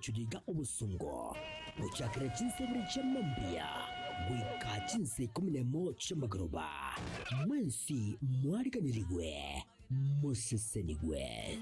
omochie oyo iga obosongo, gochakera chinsa ibere chia mambia goika chinsa ikomi nemo chi'amagoroba. Mwensi mwariganirigwe, mosesenigwe.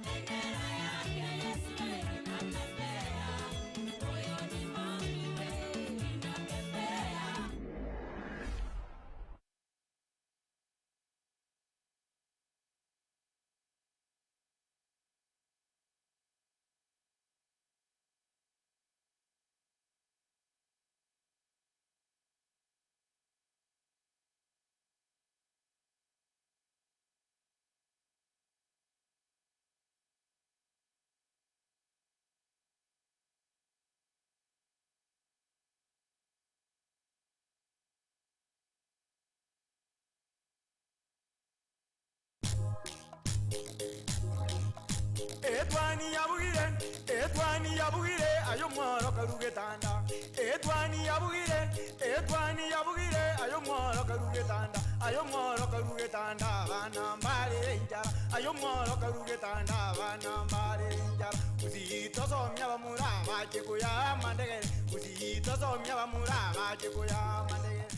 Etwani yabugire, etwani yabugire, aye omworo karu getanda. Etwani yabugire, etwani yabugire, aye omworo karu getanda. Aye omworo karu getanda, abana mbarere enchara. Aye omworo karu getanda, abana mbarere enchara. Gusii tosomia abamura bache koya amandegere. Gusii tosomia abamura bache koya amandegere.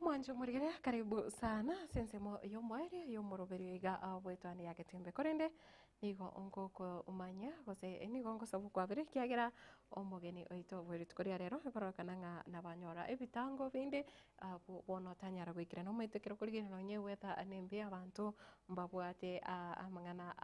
Omwancho omorigere karibu sana ase ensemo y'omoerio y'omoroberio iga bwetwane ya Getembe korende nigo ngokomanya gose nigo ngosaba okwabera ekiagera omogeni oito bwe rituko ria rero ekororekana ng'a nabanyora ebitango binde abwo bono tanyara goikerana omoito ekero okorigereria nonye eweather nembe abanto mbabwate amang'ana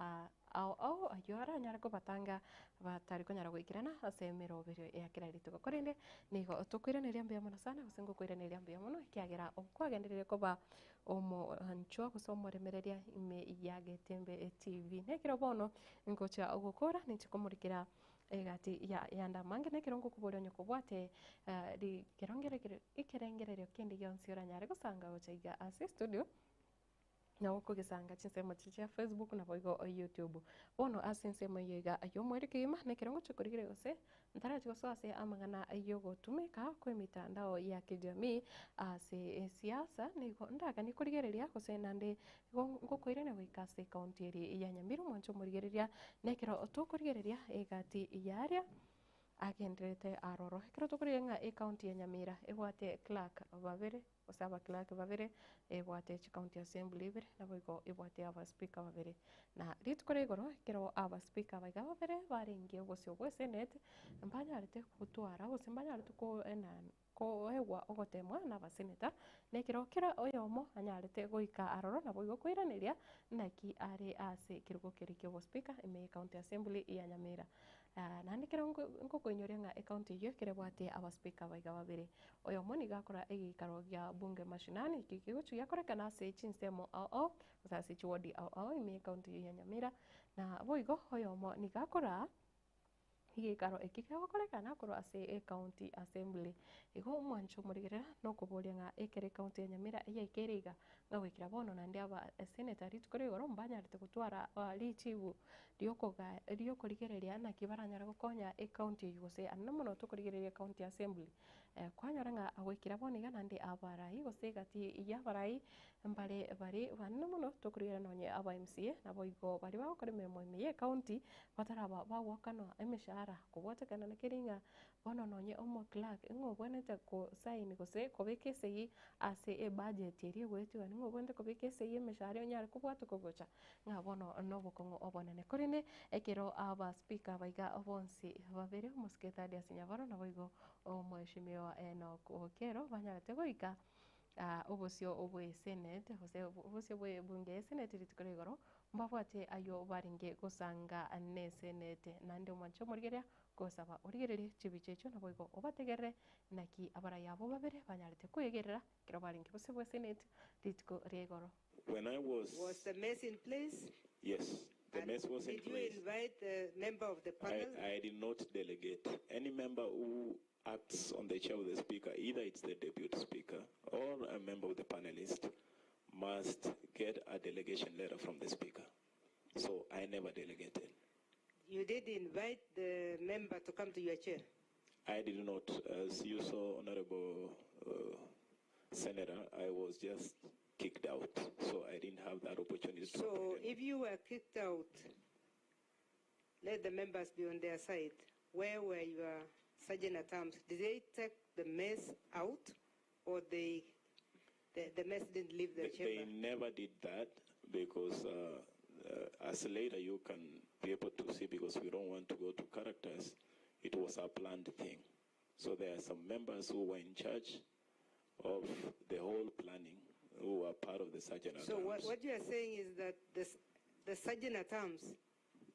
ao ao ayio aranyare kobatanga batari konyara goikerana ase emeroberio ya kera rituko. Korende nigo tokoiraneria mbuya mono sana gose ngokoiraneria mbuya mono ekiagera okwagenderire koba omoanchwa gose omoremereria ime ya Getembe TV. Nekero bono ngocha gokora ninche komorikera egati ya yande amange nekero ngokoboria onye kobwate ekerengererio kende gionsi oranyare gosanga gocha iga ase studio. Nabo okogesanga chinsemo chiria chia Facebook naboigo YouTube. Bono ase ensemo eyio iga y'omweri kegima nekero ngochia korigereria gose ntarachi gosoa ase amang'ana yogotumeka kwa emitandao ya kijamii ase esiasa nigo ndaganie korigereria gose naende igo ngokoirania goika ase ekaunti eria ya Nyamira omwancho omorigereria nekero tokorigereria egati yaria agendererete aroro. Ekero tokorigereria ng'a ekaunti ya Nyamira ebwate clerk babere. Gose abaclerk babere, ebwate chicounty assembly ibere, naboigo ebwate abaspeaker babere. Na rituko ria igoro ekero abaspeaker aba iga babere barenge obosio bwe senate, mbanyarete gotwara gose mbanyarete koenana koegwa ogotemwa na abasenator, na ekero kera oyomo anyarete goika aroro naboigo koiraneria naki are ase ekerogo keria kia obospeaker ime ye county assembly ya Nyamira. Naende ekero ngokoinyoria ng'a ecounty eyio ekero ebwate abaspeaker aba iga babere, Oyomo nigo akora egeikaro gia bunge mashinani, ekio kegochia giakorekana ase chinsemo ao ao, gose ase chiwodi ao ao ime y'ecounty eyio ya Nyamira. Na boigo oyomo nigo akora egeikaro ekio kegokorekana korwa ase ecounty assembly. Igo omwancho omorigerera nokoboria ng'a ekero ecounty ya Nyamira yaikeire iga, ng'a goikera bono naende aba senator rituko ria igoro mbanyarete gotwara richibu riokoga riokorigereria naki baranyare gokonya ecounty eyio gose anene mono tokorigereria ecounty assembly. Kwanyora ng'a goikera bono iga naende abarai gose egati y'abarai mbare bare banene mono tokorigereria nonye aba MCA naboigo baria bagokora emeremo ime ye county bataraba bagoakanwa emeshahara kobwatekana na keri ng'a bono nonye omo clerk ng'a obwenerete ko sign gose kobeka esegi ase ebudget eria egoetiwa ning'o obwenerete kobeka esegi emeshahara onyare kobwatoka gocha ng'a bono nobokong'u obonene. Korende ekero aba speaker aba iga bonsi babere omosike Thaddeus Nyabaro naboigo Omweshimiwa Enock Okello banyarete goika obosio bwe senate gose obosio bwe ebunge ye senate rituko ria igoro mbabwate aywo barenge gosanga ne senate naende omwanche omorigereria gosaba origererie chibicha echio naboigo obategerere naki abarai abwo babere banyarete kwegerera ekero barenge bosio bwe senate rituko ria igoro. When I was. Was the mess in place? Yes, the And mess was in did you place. invite the member of the I, panel? I did not delegate. Any member who acts on the chair of the speaker, either it's the deputy speaker or a member of the panelist, must get a delegation letter from the speaker. So I never delegated. You did invite the member to come to your chair? I did not. As you saw, Honorable Senator, I was just kicked out, so I didn't have that opportunity to So operate. if you were kicked out, let the members be on their side. Where were your sergeant at arms? Did they take the mess out, or the mess didn't leave the They chamber? never did that because as later you can be able to see, because we don't want to go to characters, it was a planned thing. So there are some members who were in charge of the whole planning who were part of the sergeant at So arms. what you are saying is that the sergeant at arms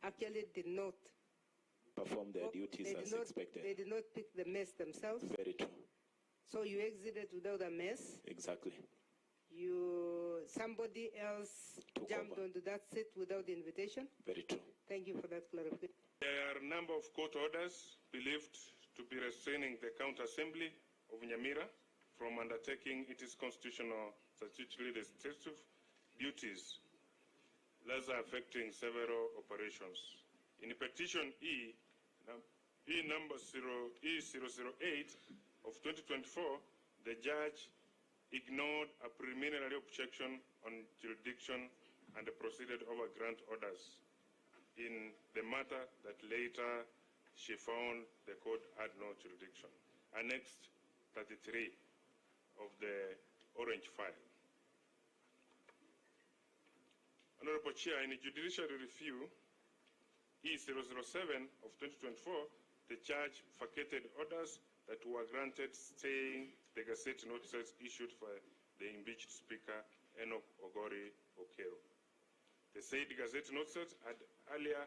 actually did not perform their duties they did as not, expected. They did not pick the mess themselves. Very true. So you exited without a mess. Exactly. Somebody else Took jumped over. onto that seat without invitation. Very true. Thank you for that clarification. There are a number of court orders believed to be restraining the County Assembly of Nyamira from undertaking its constitutional statutory legislative duties, thus affecting several operations. In petition E, E number zero, E008 of 2024, the judge ignored a preliminary objection on jurisdiction and proceeded over grant orders in the matter that later she found the court had no jurisdiction. Annex 33 of the orange file. Honorable Chair, in a judiciary review, E007 of 2024, the judge vacated orders that were granted staying the Gazette notices issued for the impeached Speaker, Enoch Ogori Okero. The said Gazette notices had earlier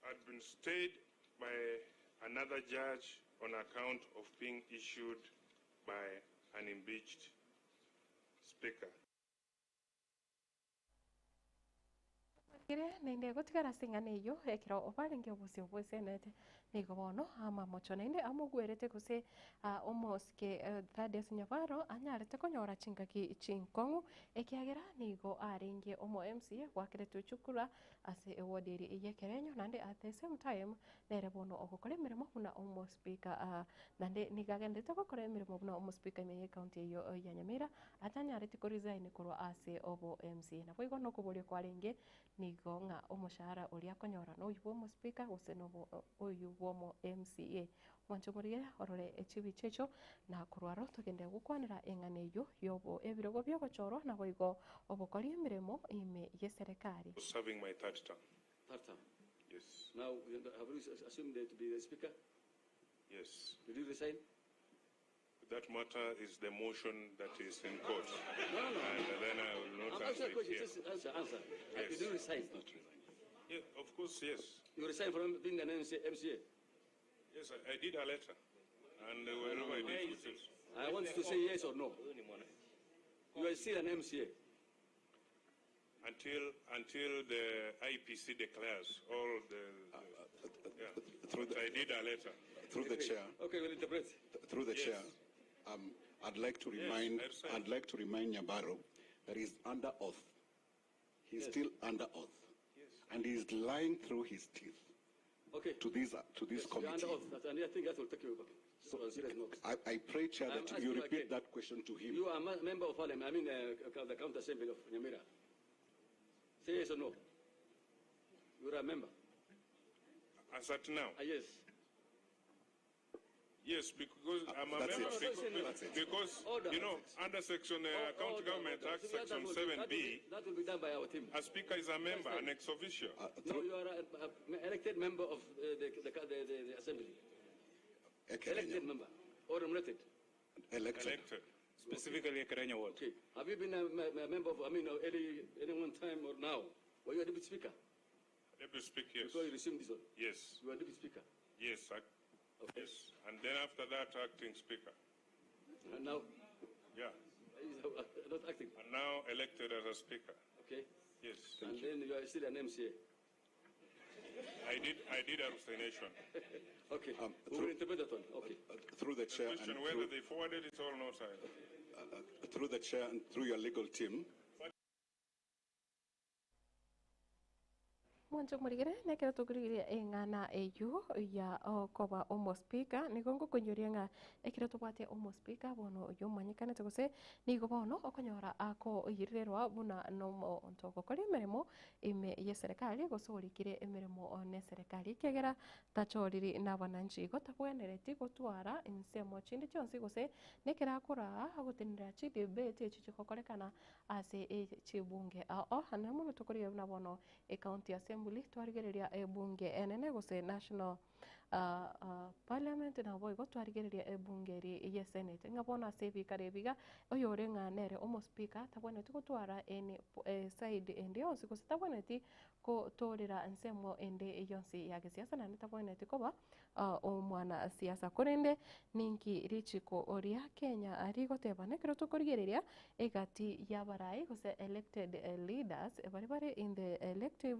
had been stayed by another judge on account of being issued by an impeached speaker. Kere naende gotigara ase eng'ana eyio ekero obarenge obosio bwa esenete nigo bono amamocho naende amogwerete gose, omosike Thaddeus Nyabaro anyarete konyora chingaki chinkong'u ekiagera nigo arenge omo MCA gwakeretwe chikura ase eward eri eye ekerenyo naende at the same time nere bono ogokora emeremo buna omospika, naende nigo agenderete gokora emeremo buna omospika ime ye county eyio ya Nyamira atanyareti koresign korwa ase obo MCA. Nabo igo nokoboria kwarenge nigo ng'a omoshahara oria akonyora noywo bwa omospika gose nobo oyu bwa omo MCA. Mwanche omorigere orore echibicha echo na korwa aro togende gokwanera eng'ana eyio yobo ebirogo biogochorwa nabo igo obokori emeremo ime ye serikali. Serving my third term. Third term. Yes. Now, have you assumed to be the speaker? Yes. Did you resign? That matter is the motion that is in court. No, no, no. And then I will not I'm answer asking a it question. here. Just answer, answer. Yes. Did you resign? Yeah, of course, yes. You resigned from being an MCA? Yes, I did a letter. And wherever I did it. I want to say yes or no. You are still an MCA. Until the IPC declares all the yeah. Through But the, I did a letter. Through the chair. Okay, we'll interpret. Through the Yes. chair, I'd like to Yes, remind, I resigned. I'd like to remind Nyabaro that he's under oath. He's Yes. still under oath. And he's lying through his teeth Okay. to this Yes, you are under committee. oath. And I think that will take you back. So, on serious note. I pray, Chair, I'm that asking you you repeat again. that question to him. You are a member of parliament, I mean, the County Assembly of Nyamira. Say yes or no. You are a member. As at now? Yes. Yes, because I'm a that's member. it. Because, That's it. because Order. you know, under section, County Order, Government order. Act, So that section will be, 7B, that will be done by our team. A speaker is a member, an ex officio. No, you are an elected member of the assembly. Ekerenyo. Elected member or nominated? Elected. Elected. Specifically, Ekerenyo Ward. Okay. Have you been a member of, I mean, any one time or now? Were you a deputy speaker? Deputy speaker, yes. Before you resume this one? Yes. You were deputy speaker? Yes. Okay. Yes. And then after that, acting speaker. And now? Yeah. Not acting. And now elected as a speaker. Okay. Yes. And then you are still an MCA. I did a resignation. Okay. We will interpret that one. Okay. Through the chair The question and whether through, they forwarded it or not. Through the chair and through your legal team. Mwanche omorigere, nekero tokorigereria eng'ana eywo ya okoba omospika, nigo ngokoinyoria ng'a ekero tobwate omospika bono oywo omanyekanete gose nigo bono okonyora akoyirerwa buna na omonto ogokora emeremo ime y'eserekari gose orikire emeremo na eserekari ekiagera tachoriri na abananchi igo tabwenereti gotwara ensemo chinde chionsi gose nekero akoraa agotenenera chidebate echio chigokorekana ase chibunge ao naende mono tokorigereria buna bono Ecounty Assembly, twarigereria ebunge enene gose National Parliament naboigo twarigereria ebunge eri ye Senate. Ng'a bono ase ebikaro ebi iga, oyore ng'a nere omospeaker tabwenereti gotwara any side ende yonsi gose tabwenereti gotorera ensemo ende yonsi ya gesiasa naende tabwenereti koba omwanasiasa. Korende ninki richiko ria Kenya rigoteba? Nekero tokorigereria egati y'abarai gose elected leaders baria bare in the elective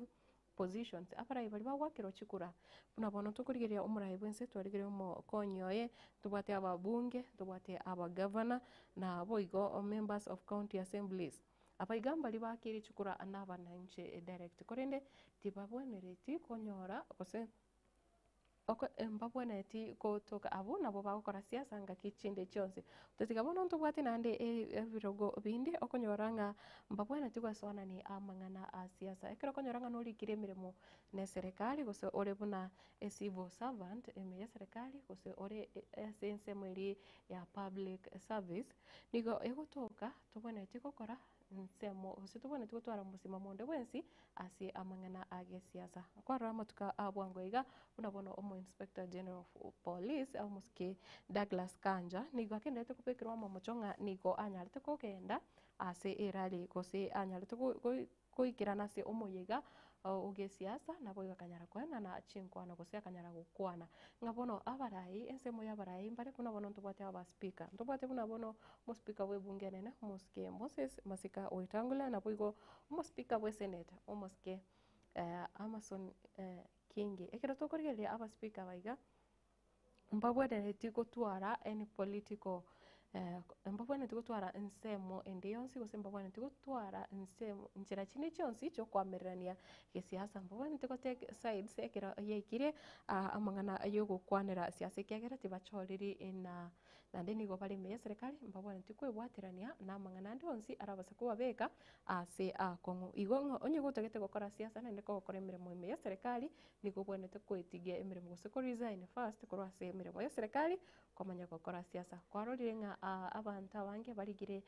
positions, abarai baria bagoakerwa chikura, buna bono tokorigereria omorai bwense, twarigereria omokonyi oye, ntobwate ababunge, ntobwate abagavana, na boigo members of county assemblies. Abaiga mbaria bakeire chikura na abananchi direct, korende tibabwenereti konyora gose. Mbabwenereti gotoka abwo nabo bagokora siasa ngaki chinde chionsi. Totatiga bono ntobwate naende ebirogo binde okonyora ng'a mbabwenereti goesoanania amang'ana a siasa. Ekero okonyora ng'a norikire emeremo na eserekari gose ore buna e civil servant ime ya eserekari gose ore ase ensemo eria ya public service, nigo egotoka tobwenereti gokora ensemo gose tobwenereti gotwara omosimamo onde bwensi ase amang'ana a gesiasa. Kwarora amatuko a bwango iga, buna bono omo inspector general of police omosike Douglas Kanja nigo agendererete kobekerwa amamocho ng'a nigo anyarete kogenda ase erally gose anyarete goikerana ase omoyega o gesiasa naboigo akanyara koenana chinkwano gose akanyara gokwana. Ng'a bono abarai, ensemo y'abarai mbare buna bono ntobwate abaspeaker, ntobwate buna bono omospeaker bw'ebunge enene omosike Moses Masika Wetangula naboigo omospeaker bw'esenate omosike Amason Kingi. Ekero tokorigereria abaspeaker aba iga, Mbabwenereti gotwara any political mbabwenereti gotwara ensemo ende yonsi gose mbabwenereti gotwara ensemo nchera chinde chionsi chiokoamererania gesiasa, mbabwenereti go take sides ekero yaikire amang'ana ya ogokwanera siasa ekiagera tibachoriri na naende nigo bare ime ya eserekari mbabwenereti koebwaterania na amang'ana ande onsi arabase kobabeka ase akong'u. Igo ng'a onye gotagete gokora siasa naende kogokora emeremo ime ya eserekari Nigo obwenerete koetigia emeremo gose ko resign first korwa ase emeremo ya serikali kwamanya gokora siasa. Kwarorire ng'a abanto abange barigire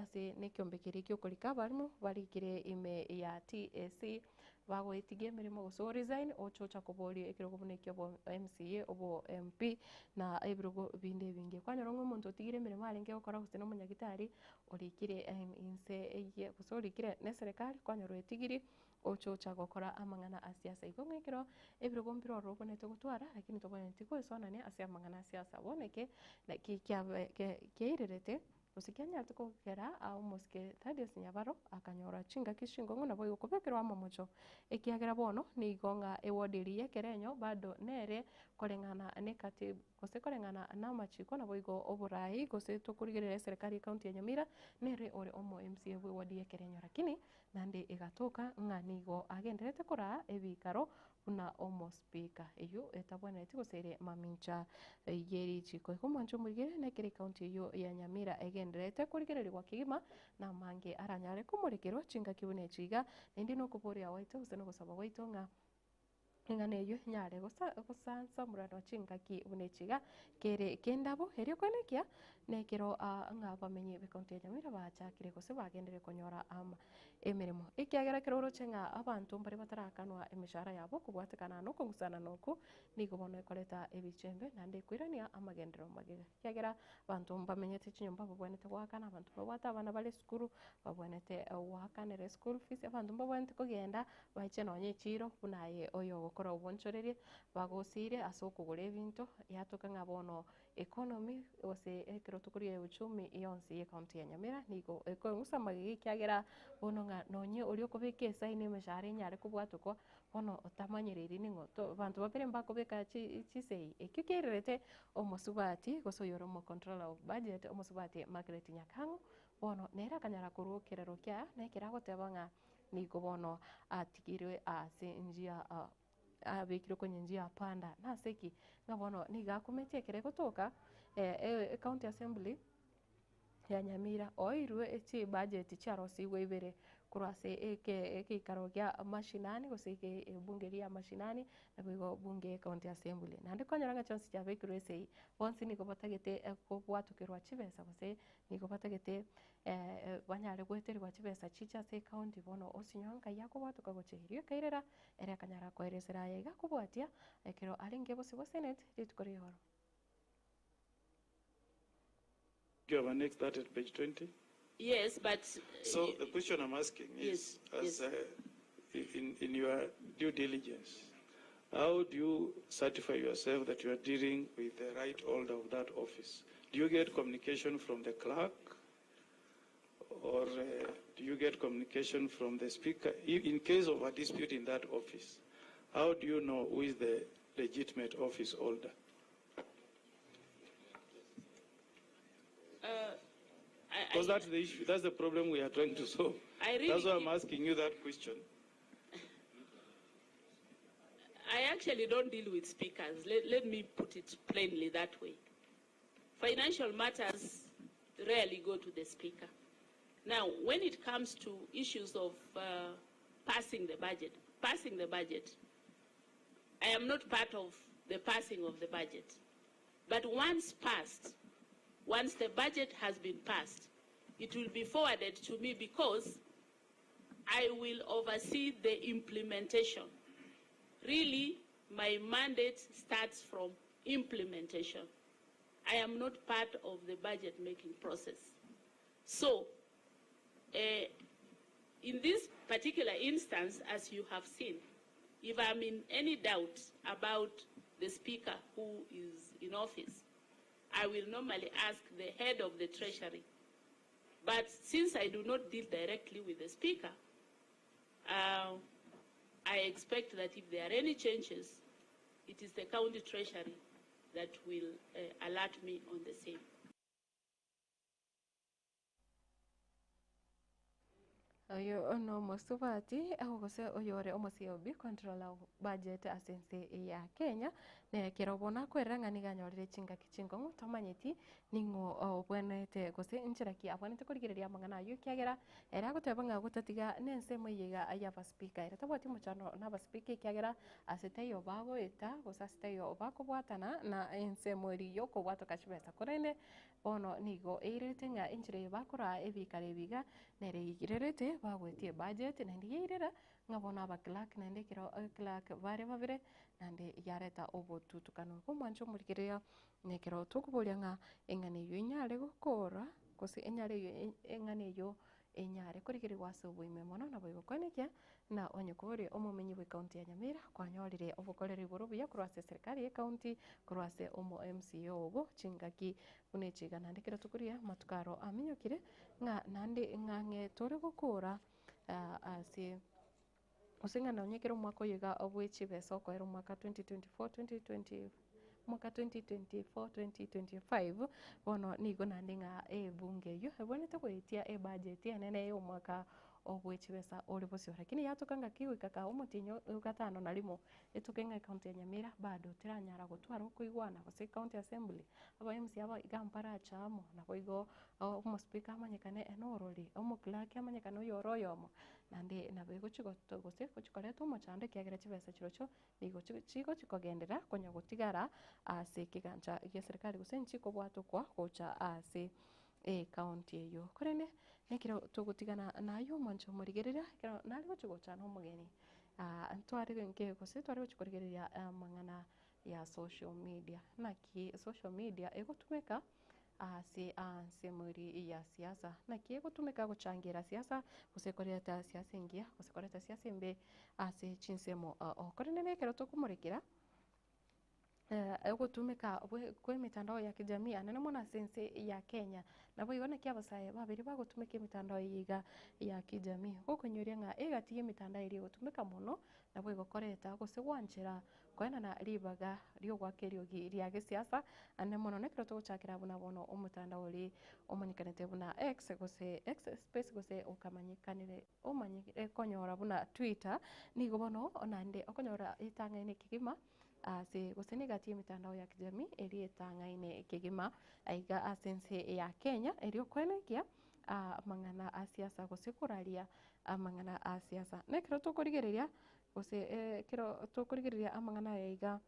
ase na ekiombe keria kia okorika abarimu barikire ime ya TSC bagoetigia emeremo gose o resign oche ocha koboria ekerogo buna ekio obo MCA obo MP na ebirogo binde ebinge. Kwanyora ng'a omonto otigire emeremo arenge gokora gose na omonyagitari orikire inse eye gose orikire na eserekari kwanyora oetigirie. Ochocha gokora amang'ana a siasa. Igo ng'a ekero ebirogo mbire ororo obwenerete gotwara, lakini tobwenereti goesoanania ase amang'ana a siasa. Bono eke naki kiabe kiairerete gose kianyarete kogera omosike Thaddeus Nyabaro akanyora chingaki chingong'u naboigo kobekerwa amamocho, ekiagera bono nigo ng'a eward eria ya ekerenyo bado nere koreng'ana ne katiba gose koreng'ana na amachiko naboigo oborai gose tokorigereria eserekari ya ekaunti ya Nyamira nere ore omo MCA bwe eward ya ekerenyo lakini Naende egatoka ng'a nigo agendererete koraa ebiikaro buna omospeaker. Eyio etabwenereti gose ere mamincha ye richiko. Igo omwancho omorigere nekero ecounty eyio ya Nyamira egendererete korigererigwa kegima na amange aranyare komorekerwa chingaki buna echi iga. Naende nokoboria gwaito gose nogosaba gwaito ng'a. Eng'ana eyio nyare gosansamoranwa chingaki buna echi iga, kere kendabo, erio koenekia nekero ng'a abamenyi b'ecounty ya Nyamira bachakire gose bagenderire konyora emeremo. Ekiagera ekero oroche ng'a abanto mbare batarakanwa emeshahara yabo kobwatekana na okong'usana na okwo, nigo bono ekoreta ebichembe naende ekoirania amagenderero magega. Ekiagera abanto mbamenyete chinyomba babwenerete goakana, abanto babwate abana bare esukuru babwenerete goakanera eschool fees, abanto mbabwenerete kogenda Baiche nonya echiiro, buna aye oyogokora obonchoreria, bagosiire ase okogora ebinto, yatoka ng'a bono economy gose ekero tokoria uchumi yonsi ye county ya Nyamira nigo ekong'usa magega ekiagera bono ng'a nonye oria okobeka esaini emeshahara enyare kobwatokwa, bono otamanyereiri ning'o to abanto babere mbakobeka chi chisei. Ekio kiairerete omosubati gose oyore omo controller of budget omosubati Margaret Nyakang'o, bono nere akanyara korwa ekerero kiaye na ekero agoteba ng'a. Nigo bono atigirwe ase njia abekirwe kwenye njia ya panda. Nase ki? Ng'a bono nigo akometie ekero egotoka ecounty assembly ya Nyamira oirwe chibudget chiarosigwe ibere korwa ase egeikaro gia mashinani gose ebunge ria mashinani naboigo bunge ye county assembly. Naende kwanyora ng'a chionsi chiabekirwe esegi, bonsi nigo batagete kobwatokerwa chibesa gose nigo batagete banyare goeterigwa chibesa chiche ase ecounty bono osinywa nkai akobwatoka gochia erio ekairera ere akanyara koeresera aye iga akobwatia ekero arenge bosio bwa senate rituko ria igoro. Do you have an next that at page 20? Yes, but So the question I'm asking is, Yes, as in your due diligence, how do you certify yourself that you are dealing with the right holder of that office? Do you get communication from the clerk, or do you get communication from the speaker? In case of a dispute in that office, how do you know who is the legitimate office holder? Because that's the issue, that's the problem we are trying to solve. I really That's why I'm keep asking you that question. I actually don't deal with speakers. Let me put it plainly that way. Financial matters rarely go to the speaker. Now, when it comes to issues of passing the budget, I am not part of the passing of the budget. But once passed, once the budget has been passed, it will be forwarded to me because I will oversee the implementation. Really, my mandate starts from implementation. I am not part of the budget-making process. So, in this particular instance, as you have seen, if I'm in any doubt about the speaker who is in office, I will normally ask the head of the Treasury. But since I do not deal directly with the speaker, I expect that if there are any changes, it is the county treasury that will alert me on the same. Oyo nomosubati gose oyore omosiobi controller budget ase ense ya Kenya nekero bono akwerera ng'a nigo anyorire chingaki chinkong'u tomanyeti ning'o obwenerete gose nchera ki abwenerete korigereria amang'ana aywo ekiagera ere agoteba ng'a gotatiga na ensemo eye iga ya abaspeaker ere tabwati omochando na abaspeaker ekiagera ase taiyo bagoeta gose ase taiyo bakobwatana na ensemo eria ya okobwatoka chibesa korende bono nigo eirerete ng'a enchera eye bakora ebikaro ebi iga nere eirerete bagoetia ebudget naende yairera ng'a bono abaclerk naende ekero clerk bare babere naende yareta obotutukano. Omwancho omorigereria nekero tokoboria ng'a eng'ana eywo enyare gokora gose enyare eng'ana eywo enyare korigererwa ase oboime mono nabo igokwenekia na onye kore omomenyi bwa ekaunti ya Nyamira kwanyorire obokoreri bore obuya korwa ase serikali ya ekaunti korwa ase omo MCA obo chingaki buna echiga naende ekero tokoria amatuko aro aminyokire ng'a naende ng'ang'e tore gokora ase gose ng'a nonye ekero omwaka oyo iga bwa chibesa okoera omwaka 2024 2020 mwaka 2024 2025 bono nigo naende ng'a ebunge eywo ebwenerete goetia ebudget enene ya omwaka obwa chibesa ore bosio lakini yatoka ng'aki goika ka omotienyi gatano na rimo etoke ng'a ekaunti ya Nyamira bado teranyara gotwara okoigwana gose county assembly aba MCA aba iga mparacha amo nabo igo omospeaker amanyekane enorori omoclerk amanyekane oyore oyomo naende nabo egochi gose gochi koreta omochando ekiagera chibesa chirochio nigo chigochi kogenderera konya gotigara ase ekegancha gia serikali gose nchikobwatokwa gocha ase ekaunti eywo. Korende nekero togotigana naye omwancho omorigereria ekero nare gochi gocha na omogeni ntware gose tware gochi korigereria amang'ana ya social media. Naki social media egotumeka ase ensemo eria ya siasa. Naki egotumeka gochangira siasa gose koreta siasa engiya gose koreta siasa embe ase chinsemo korende nekero tokomorekera egotumeka kwa emitandao ya kijamii anene mono ase ense ya Kenya. Nabo igo naki abasae babere bagotumeka emitandao eye iga ya kijamii gokonyoria ng'a egati ya emitandao eria egotumeka mono nabo egokoreta gose gwanchera Koenana ribaga ri'ogoaka eriogi ria gesiasa ande mono nekero togochakera buna bono omotandao oria omanyekanete buna X gose X space gose okamanyekanire omanyire konyora buna Twitter, nigo bono naende okonyora etang'aine kegima ase gose na egati y'emetandao ya kijamii eria etang'aine kegima aiga ase ense ya Kenya erio koenekia amang'ana a siasa gose koraria amang'ana a siasa. Nekero tokorigereria Gose ekero tokorigereria amang'ana aya iga,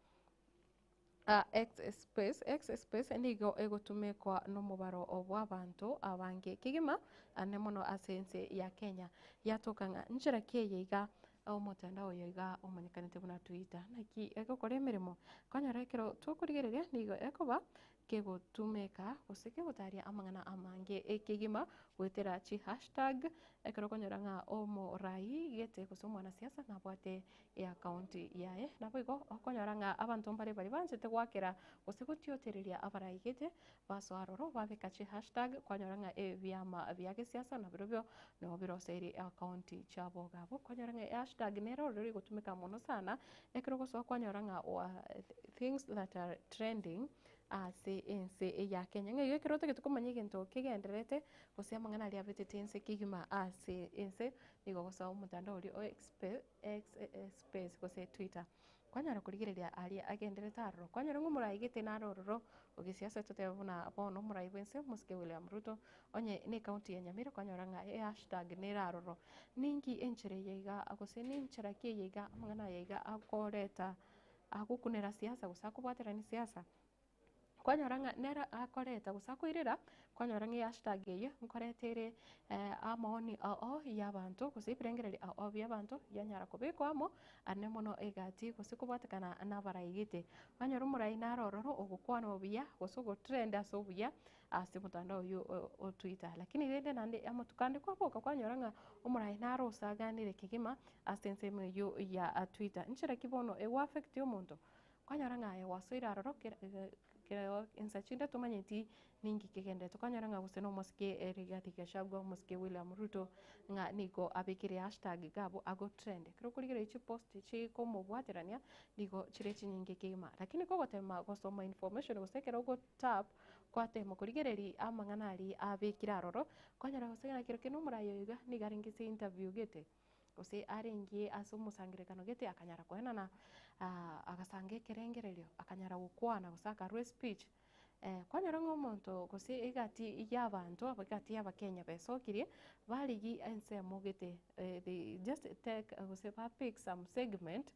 a X space, X space nigo egotumekwa nomobaro bw'abanto abange kegima ane mono ase ense ya Kenya. Yatoka ng'a nchera ki eye iga omotandao oyo iga omanyekanete buna Twitter. Naki egokora emeremo? Konyora ekero tokorigereria nigo ekoba kegotumeka gose kegotaria amang'ana amange ekegima goetera chihashtag, ekero okonyora ng'a omorai gete gose omwanasiasa nabwate eaccount yaye. Naboigo okonyora ng'a abanto mbare baria banchete goakera gose gotiotereria abarai gete basoa aroro babeka chihashtag kwanyora ng'a ebiama bia gesiasa nabirobio nabo biroseiri eaccount chiabo iga abwo. Kwanyora ng'a ehashtag nere ororo egotumeka mono sana ekero ogosoa kwanyora ng'a things that are trending ase ense ya Kenya. Ng'a igo ekero otagete komanya egento kegendererete, gose amang'ana aria abetete ense kegima ase ense, nigo ogosoa omotandao oria o X space gose Twitter, kwanyara korigereria aria agendererete aroro, kwanyora ng'a omoraigete naro ororo, ogesiasa totebe buna bono omorai bwense omosike William Ruto, onye ne ekaunti ya Nyamira kwanyora ng'a ehashtag nere aroro. Ninki enchera eye iga gose ninchera ki eye iga amang'ana aya iga akoreta agokunera siasa gose akobwaterania siasa, kwanyora ng'a nere akoreta gose akoirera, kwanyora ng'a ehashtag eyio nkoreta ere amaoni ao ya abanto gose ebirengererio ao bia abanto bianyara kobekwa amo ande mono egati gose kobwatekana na abarai gete. Kwanyora omorai naro ororo ogokwana obuya gose ogotrend ase obuya ase omotandao oyio o Twitter. Lakini rende naende amatuko ande kwaboka kwanyora ng'a omorai naro osaganire kegima ase ensemo eyio ya Twitter. Nchera ki bono ego affect omonto? Kwanyora ng'a aye gwasoire aroro kera kera insa chinde tomanyeti ninki kegenderete. Kwanyora ng'a gose na omosike Rigathi Gachagua, omosike William Ruto, ng'a nigo abekire hashtag iga abwo ago trend. Ekero okorigereria chipost chikomobwaterania nigo chire chinyinge kegima. Lakini kogotema gosoma information gose ekero ogo tap Gwatema korigereria amang'ana aria abekire aroro, kwanyora gose ng'a kero kende omorai oyo iga nigo arenge ase interview gete, gose arenge ase omosangererekano gete akanyara koenana agasanga ekerengererio, akanyara gokwana gose akarwa espeech. Kwanyora ng'a omonto gose egati ya abanto aba egati ya abakenya besokirie, barigia ensemo gete they just take gose ba pick some segment.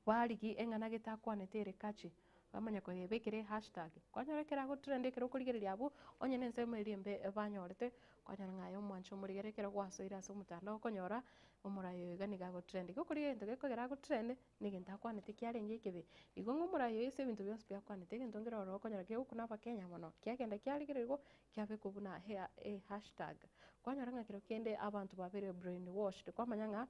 Barigie eng'ana gete akwanete ere catchy, bamanya koyebekera ehashtag. Kwanyora ekero agotrend ekero okorigereria abwo, onye na ensemo eria embe banyorete, kwanyora ng'a aye omwanchi omorigere ekero gwasoire ase omotandao okonyora, omorai oyo iga nigo agotrend. Igo okorigia egento gekogera agotrend, na egento akwanete kiarenge ekebe. Igo ng'a omorai oyo ase ebinto bionsi pi akwanete, egento nkere ororo okonyora kegokuna abakenya mono, kiagenda kiarigererigwa, kiabekwa buna ehashtag. Kwanyora ng'a kero kende abanto babeire brainwashed, kwamanya ng'a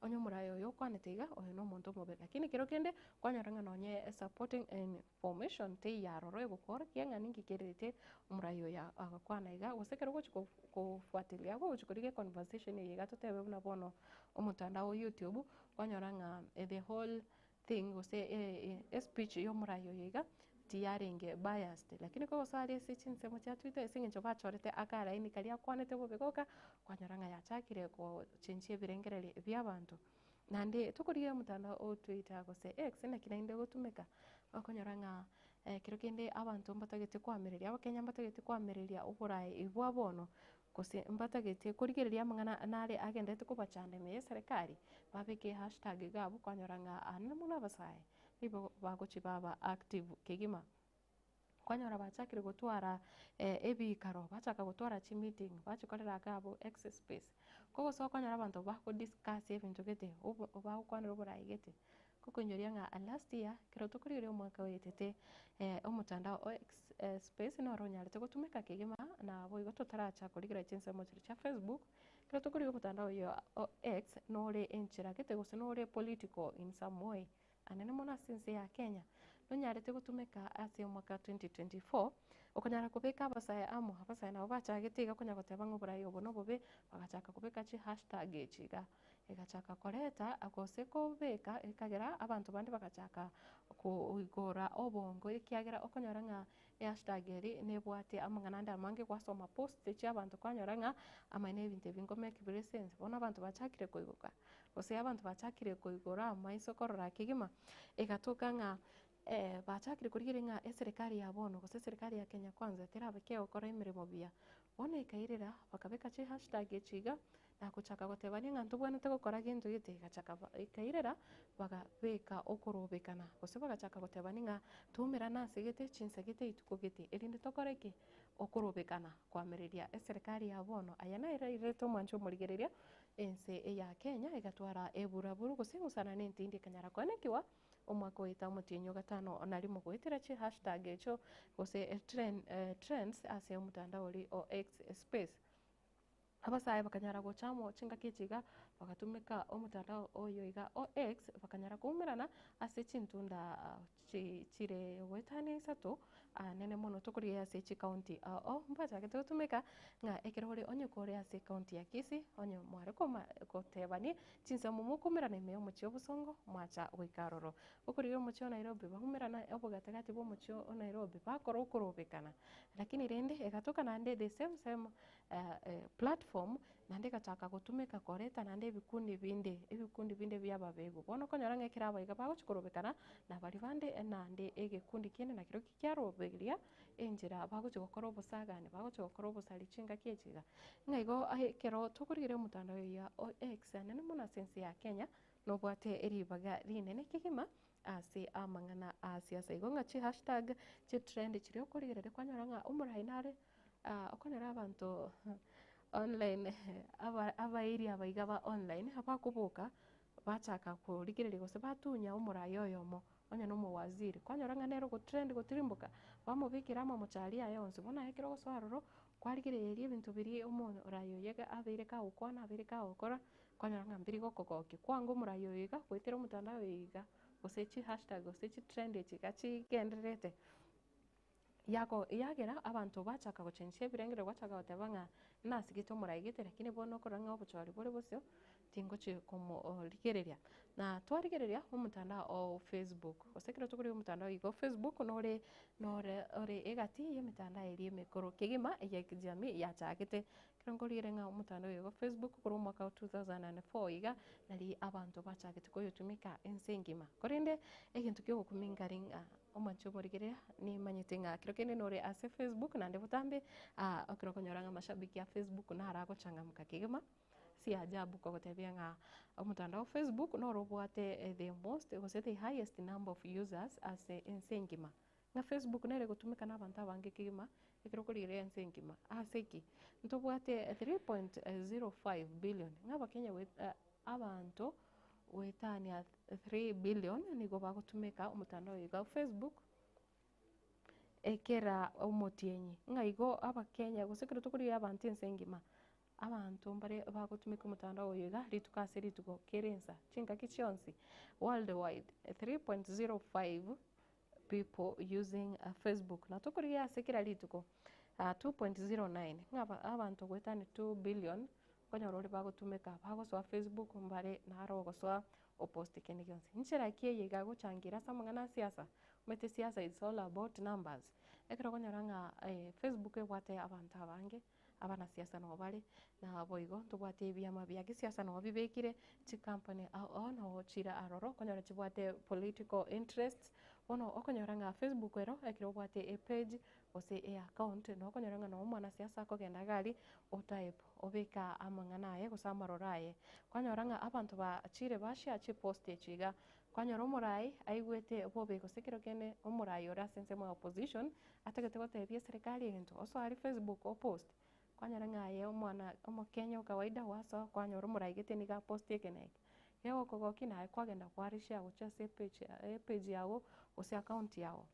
onye omoraia oyo okwanete iga, oyo na omonto omobe. Lakini kero kende, kwanyora ng'a nonye supporting information teiyo aroro egokoorokia ng'a ninki kererete omoraia oyo agakwana iga, gose ekero ogochi kofuatilia ogochi korigia econversation eye iga totebe buna bono omotandao o YouTube, kwanyora ng'a the whole thing gose espeech ya omorai oyo iga, tiyarenge biased. Lakini kogosoa aria ase chinsemo chia Twitter ase eng'encho bachorete akaraini karia akwanete bobe goka, kwanyora ng'a yachakire gochenchia ebirengererio bia abanto. Naende tokorigia omotandao o Twitter gose X naki naende ogotumeka, okonyora ng'a ekero kende abanto mbatagete koamereria, abakenya mbatagete koamereria oborai bwa bono, Gose mbatagete korigereria amang'ana nare agenderete kobachanda ime y'eserekari, babeke hashtag iga abwo kwanyora ng'a aa mono abasae nigo bagochi baba active kegima. Kwanyora bachakire gotwara ebikaro, bachaka gotwara chimeeting, bachikorera iga abwo X space. Kogosoa kwanyora abanto bagodiscuss ebinto gete, bagokwanera oborai gete. Gokoinyoria ng'a last year, ekero tokorigereria omwaka oetete, omotandao o X space noro onyarete gotumeka kegima, naboigo totaracha korigereria chinsemo chiria chia Facebook, ekero tokorigia omotandao oyio o X nore enchera gete gose nore political in some way, anene mono ase ense ya Kenya, nonyarete gotumeka ase omwaka 2024, okonyara kobeka abasae amo, abasae nabo bachagete iga konya goteba ng'a oborai obo nobobe, bagachaka kobeka chihashtag echi iga. Egachaka koreta gose kobeka ekagera abanto bande bagachaka koigora obongo ekiagera okonyora ng'a ehashtag eri nebwate amang'ana ande amange gwasoma posts chia abanto kwanyora ng'a amaene ebinto ebi nkomeki bire sense. Bono abanto bachakire koigoka gose abanto bachakire koigora amaiso korora kegima, egatoka ng'a bachakire korigereria ng'a eserekari ya bono gose eserekari ya Kenya Kwanza terabe kegokora emeremo buya. Bono ekairera bakabeka chihashtag echi iga, na gochaka gotebania ng'a ntobwenerete gokora gento gete, egachaka ekairera bagabeka okorobekana gose bagachaka gotebania ng'a toumerane ase gete chinsa gete rituko gete erinde tokore ki? Okorobekana koamereria eserekari ya bono. Aya nere airerete omwancho omorigereria ense eya Kenya egatwara eburaburu gose eng'usana na entindi ekanyara koenekiwa Omwaka oeta omotienyi o gatano na rimo goetera chi hashtag echio gose trends ase omotandao oria o X space. Abasae bakanyara gocha amo chingaki echi iga bagatumeka omotandao oyo iga o X bakanyara koumerana ase chintunda chire goetania isato anene mono tokorigia ase chicounty ao mbachagete gotumeka ng'a ekero ore onye kore ase ecounty ya Kisii onye mware koma gotebani chinsemo mokoumerana ime yomochie obosongo mwacha goika aroro. Okorigia omochie o Nairobi baumerana obogatagati bwa omochie o Nairobi bakora okorobekana lakini rende egatoka naende the same same platform naende egachaka gotumeka koreta naende ebikundi binde, ebikundi binde bia ababegu. Bono okonyora ng'a ekero abaiga bagochia korobekana, na baria bande naende egekundi kende nakerokio kiaroberia enchera bagochia gokora obosagani, bagochia gokora obosari chingaki echi iga. Ng'a igo ekero tokorigereria omotandao oyo o X anene mono ase ense ya Kenya, nobwate ribaga rinene kegima ase amang'ana a siasa. Igo ng'a chihashtag, chitrend chiria okorigereria kwanyora ng'a omorai nare okonyora abanto online abairi aba iga ba online abakoboka bachaka korigereria gose batunya omorai oyomo onye na omowaziri, kwanyora ng'a nere ogotrend gotirimboka, bamobekera amamochari aye onsi. Bono aye ekero ogosoa aroro, kwarigereria ebinto biria omorai oyo iga abeire kagokwana abeire kagokora, kwanyora ng'a mbiri gokogokia. Kwanga omorai oyo iga, goetera omotandao oyo iga, gose chihashtag gose chitrend echi iga chigendererete. Yako yagera abanto bachaka gochenchia ebirengererio gwachaka goteba ng'a nasigete omorai gete lakini bono okorora ng'a obochori bore bosio tingochi komorigereria. Na twarigereria omotandao o Facebook gose ekero tokorigia omotandao igo Facebook nore nore ore egati ya emetandao eria emekoro kegima ya kijamii yachagete. Ekero nkorigereria ng'a omotandao oyo igo Facebook korwa omwaka o 2004 iga nari abanto bachagete koyotumeka ense engima. Korende egento kia ogokumia nkare ng'a Omwanche omorigereria, nimanyete ng'a kero kende nore ase Facebook naende botambe ekero okonyora ng'a amashabiki a Facebook naro agochangamka kegima, si ajabu kogotebia ng'a omotandao o Facebook noro obwate the most gose the highest number of users ase ense engima. Ng'a Facebook nere egotumeka na abanto abange kegima ekero okorigereria ense engima. Ase ki? Ntobwate 3.05 billion ng'a abakenya Abanto goetania 3 billion nigo bagotumeka omotandao oyo iga o Facebook ekera omotienyi. Ng'a igo abakenya gose ekero tokorigia abanto ense engima, abanto mbare bagotumeka omotandao oyo iga rituko ase rituko kera ensa chingaki chionsi worldwide 3.05 people using Facebook. Na tokorigia ase kera rituko 2.09 ng'a abanto goetania 2 billion Okonyora oria bagotumeka bagosoa Facebook mbare naro ogosoa oposte kende gionsi. Nchera ki eye iga gochangira ase amang'ana a siasa? Omanyete siasa is all about numbers. Ekero okonyora ng'a Facebook ebwate abanto abange, abanasiasa nabo bare, naboigo ntobwate ebiama bia gesiasa nabo bibekire, chicompany ao ao nabo chire aroro, okonyora chibwate political interests, bono okonyora ng'a Facebook ero ekero obwate epage gose eaccount nokonyora ng'a noo omwanasiasa akogenda iga aria otype obeka amang'ana aye gose amaroro aye. Kwanyora ng'a abanto bachire bashare chipost echi iga, kwanyora omorai aigwete bobe gose ekero kende omorai ore ase ensemo ya opposition atagete gotebia eserekari egento osoe aria facebook opost, kwanyora ng'a aye omwana omokenya o kawaida gwasoa kwanyora omorai gete nigo apostie eke na eke. Gegokogokia naye kwagenda kwarishare gochia ase epage epage yago gose account yago.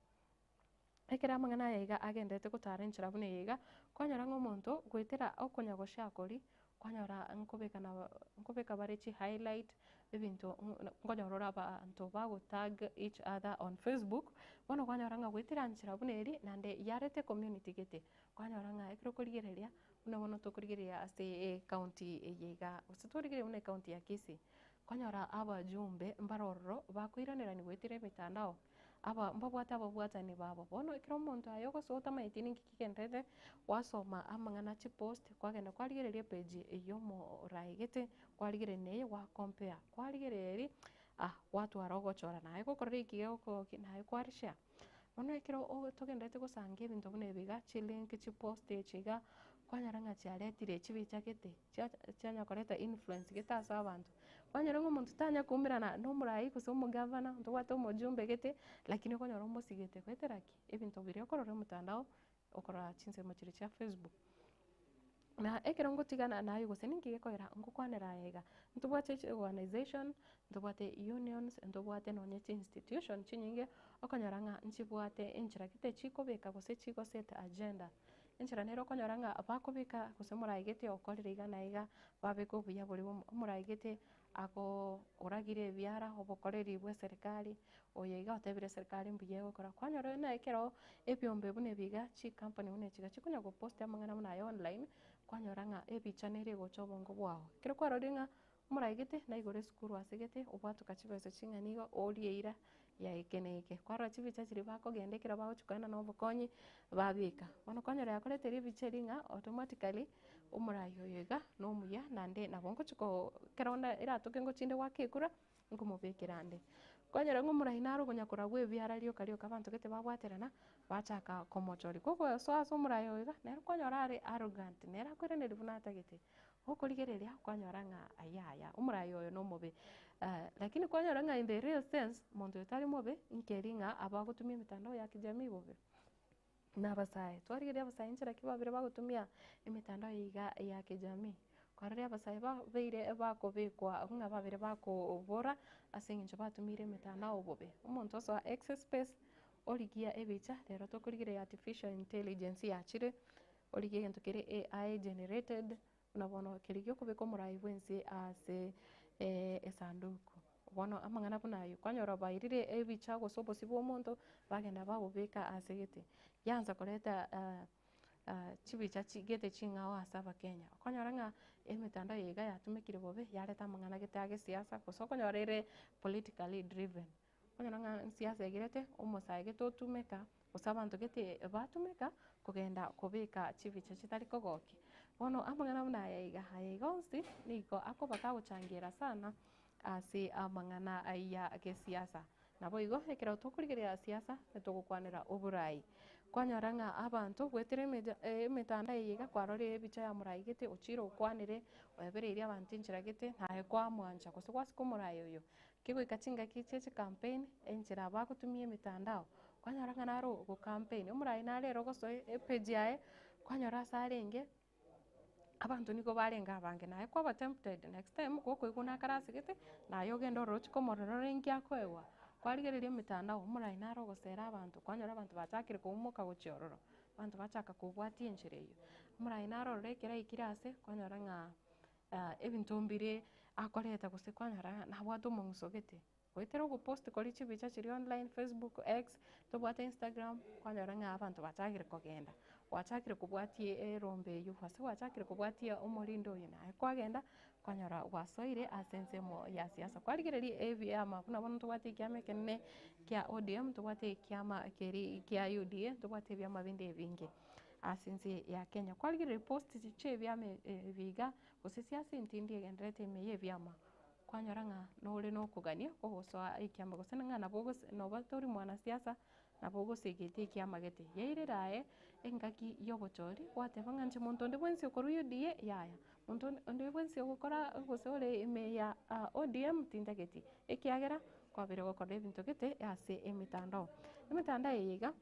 Ekero amang'ana aya iga agenderete gotara enchera buna eye iga, kwanyora ng'a omonto goetera okonya goshare koria, Kwanyora nkobeka na nkobeka bare chihighlight, ebinto nkonyora ore abanto bagotag each other on Facebook, bono kwanyora ng'a goetera nchera buna eria, naende yareta ecommunity gete, kwanyora ng'a ekero okorigereria, buna bono tokorigereria ase ecounty eye igaa, gose torigereria buna ecounty ya Kisii, kwanyora abajumbe mbare ororo bakoiranerani goetera emitandao. Aba mbabwate ababwatani babo. Bono ekero omonto aye ogosoa otamaeti ninki kigenderete, gwasoma amang'ana chipost, kwagenda kwarigereria epage ya omoraai gete, kwarigereria na eye gwa compare, kwarigereria eria, ah gwatwara ogochora naye gokorora eki gegokogokia naye kwarishare. Bono ekero togenderete gosanga ebinto buna ebi iga, chilink, chipost echi iga, kwanyora ng'a chiaretire chibicha gete. Chianya koreta influence gete ase abanto. Kwanyora ng'a omonto tanya koumerana na omorai gose omogavana, ntobwate omojumbe gete, lakini okonyora omosigete goetera ki? Ebinto biria okorora omotandao, okorora chinsemo chiria chia facebook. Na ekero ngotigana naye gose ninki gekogera ngokwanera aya iga, ntobwate chiorganisation, ntobwate unions, ntobwate nonye chi institution chinyinge, okonyora ng'a nchibwate enchera gete chikobeka gose chigoset agenda. Enchera nere okonyora ng'a bakobeka gose omoraigete okorire iga na iga, babeka obuya boria bwa omoraigete agoo oragire ebiara obokoreri bwa eserekari, oyo iga otebire eserekari mbuya egokora. Kwanyora buna ekero ebiombe buna ebi iga, chikampani buna echi iga chikonya gopost amang'ana buna aya online, kwanyora ng'a ebicha nere egocha obongo bwao. Ekero kwarorire ng'a Omoraigete naigore esukuru ase gete, obwatoka chibesa ching'ana igo, orie eira ya eke na eke. Kwarora chibicha chiria bakogenda ekero bagochia koenana obokonyi, babeka. Bono kwanyora yakoreteire ebicha eria ng'a automatically, omorai oyo iga na omuya naende nabo ngochia koo ekero onde eratoke ngochinde goaka ekura, nkomobekera ande. Kwanyora ng'a omorai naro okonya koragwa ebiara rioka rioka abanto gete babwaterana, bachaka komochoria. Kogosoa ase omorai oyo iga, nere kwanyora are arrogant, nere akoiraneria buna atagete. Gokorigereria kwanyora ng'a ayaya, omorai oyo nomobe. Lakini kwanyora ng'a in the real sense, monto oyo tari mobe, nkeri ng'a abagotumia emitandao ya kijamii bobe. Na abasae, twarigereria abasae nchera ki babere bagotumia emitandao eye iga ya kijamii. Kwarorire abasae babeire bakobekwa ng'a babere bakobora ase eng'encho batumiire emitandao bobe. Omonto osoa X space, origia ebicha, rero tokorigereria artificial intelligence yachire. Origie egento kere AI generated, buna bono keria giokobeka omorai bwensi ase esanduku. Bono amang'ana buna ayio, kwanyora bairire ebicha gose obosio bwa omonto, bagenda babobeka ase gete. Yaansa koreta chibicha gete ching'ao ase abakenya. Okonyora ng'a emetandao eye iga yatumekire bobe, yareta amang'ana gete a gesiasa, gose okonyora ere politically driven. Okonyora ng'a siasa egerete, omosae gete otumeka, gose abanto gete batumeka, kogenda kobeka chibicha chitari kogokia. Bono amang'ana buna aya iga, aya iga onsi, nigo akoba kagochangera sana ase amang'ana ya gesiasa. Naboigo, ekero tokorigereria siasa, nitogokwanera oborai. Kwanyora ng'a abanto goetera emeja emetandao eye iga kwarorire ebicha ya morai gete, ochire okwanire, oebereirie abanto enchera gete, naye kwamwancha gose gwasika omorai oyo. Kegoika chingaki chie chicampaign, enchera bagotumia emetandao, kwanyora ng'a naro ogocampaign, omorai nare ere ogosoa epage yaye, kwanyora ase arenge, abanto nigo barenge abange, naye kwaba tempted next time gokoigwa nakare asegete, naye ogende ororo ochie komorora ore nki akoegwa, kwarigereria emetandao, omorai naro ogosera abanto, kwanyora abanto bachakire koimoka gochia ororo, abanto bachaka kobwatia enchera eywo. Omorai naro ororo ekero aikire ase, kwanyora ng'a. Ebinto mbire akoreta gose kwanyora ng'a nabwate omong'uso gete, goetera ogopost koria chibicha chiria online, Facebook, X, tobwate Instagram, kwanyora ng'a abanto bachakire kogenda, gwachakire kobwatia erombe eywo gose gwachakire kobwatia omorindo oyo naye kwagenda, kwanyora gwasoire ase ensemo ya siasa. Kwarigereria ebiama buna bono ntobwate ekiama ekenene kia ODM, ntobwate ekiama keria kia UDA, ntobwate ebiama binde ebinge. Ase ense ya Kenya. Kwarigereria post chia ebiama ebi iga, gose siasa entindi egendererete ime ya ebiama, kwanyora ng'a nore na okogania kogosoa ekiama gose ng'a nabo ogose noba tori mwanasiasa, nabo ogosegete ekiama gete. Yairera aye engaki ya obochori, gwateba ng'a inche monto onde bwensi okorwa UDA yaya, monto onde bwensi ogokora gose ore ime ya ODM tintageti, ekiagera kwabeire gokora ebinto gete ase emetandao. Emetandao eye iga.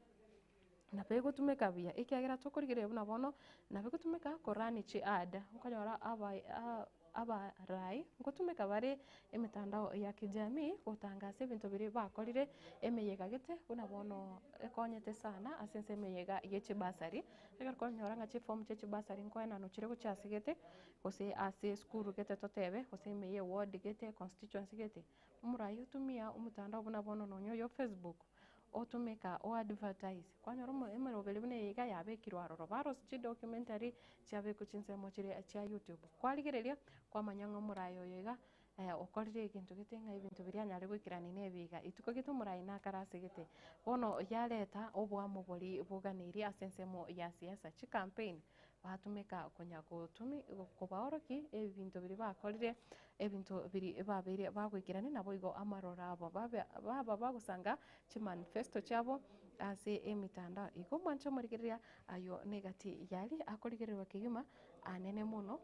Nabo egotumeka buya, ekiagera tokorigereria buna bono, nabo egotumeka korani chiad, okonyora aba. Abarai ngotumeka bare emetandao ya kijamii gotangasa ebinto biria bakorire emeyega gete buna bono ekonyete sana ase ense emeyega ye chibasari, ekero okonyora ng'a chiform chia chibasari nkoenanwa chire gochia ase gete, gose ase esukuru gete totebe, gose ime ya eward gete, econstituency gete, omorai otumia omotandao buna bono nonye oyo facebook, otumeka o advertise, kwanyora omo emeroberi buna eye iga yabekirwe aroro, barosia chidocumentary chiabekwa chinsemo chiria chia youtube, kwarigereria kwamanya ng'a omorai oyo iga okorire egento gete ng'a ebinto biria anyare goikerania na ebi iga, rituko gete omorai nakare ase gete. Bono yareta oboamo boria boganeirie ase ensemo ya siasa, chicampaign batumeka konya gotumi kobaorokia ebinto biria bakorire, ebinto biria babeire bagoikerania naboigo amaroro abo babe baba bagosanga chimanifesto chiabo ase emitandao. Igo mwanche omorigereria aywo negati yaria akorigererwa kegima anene mono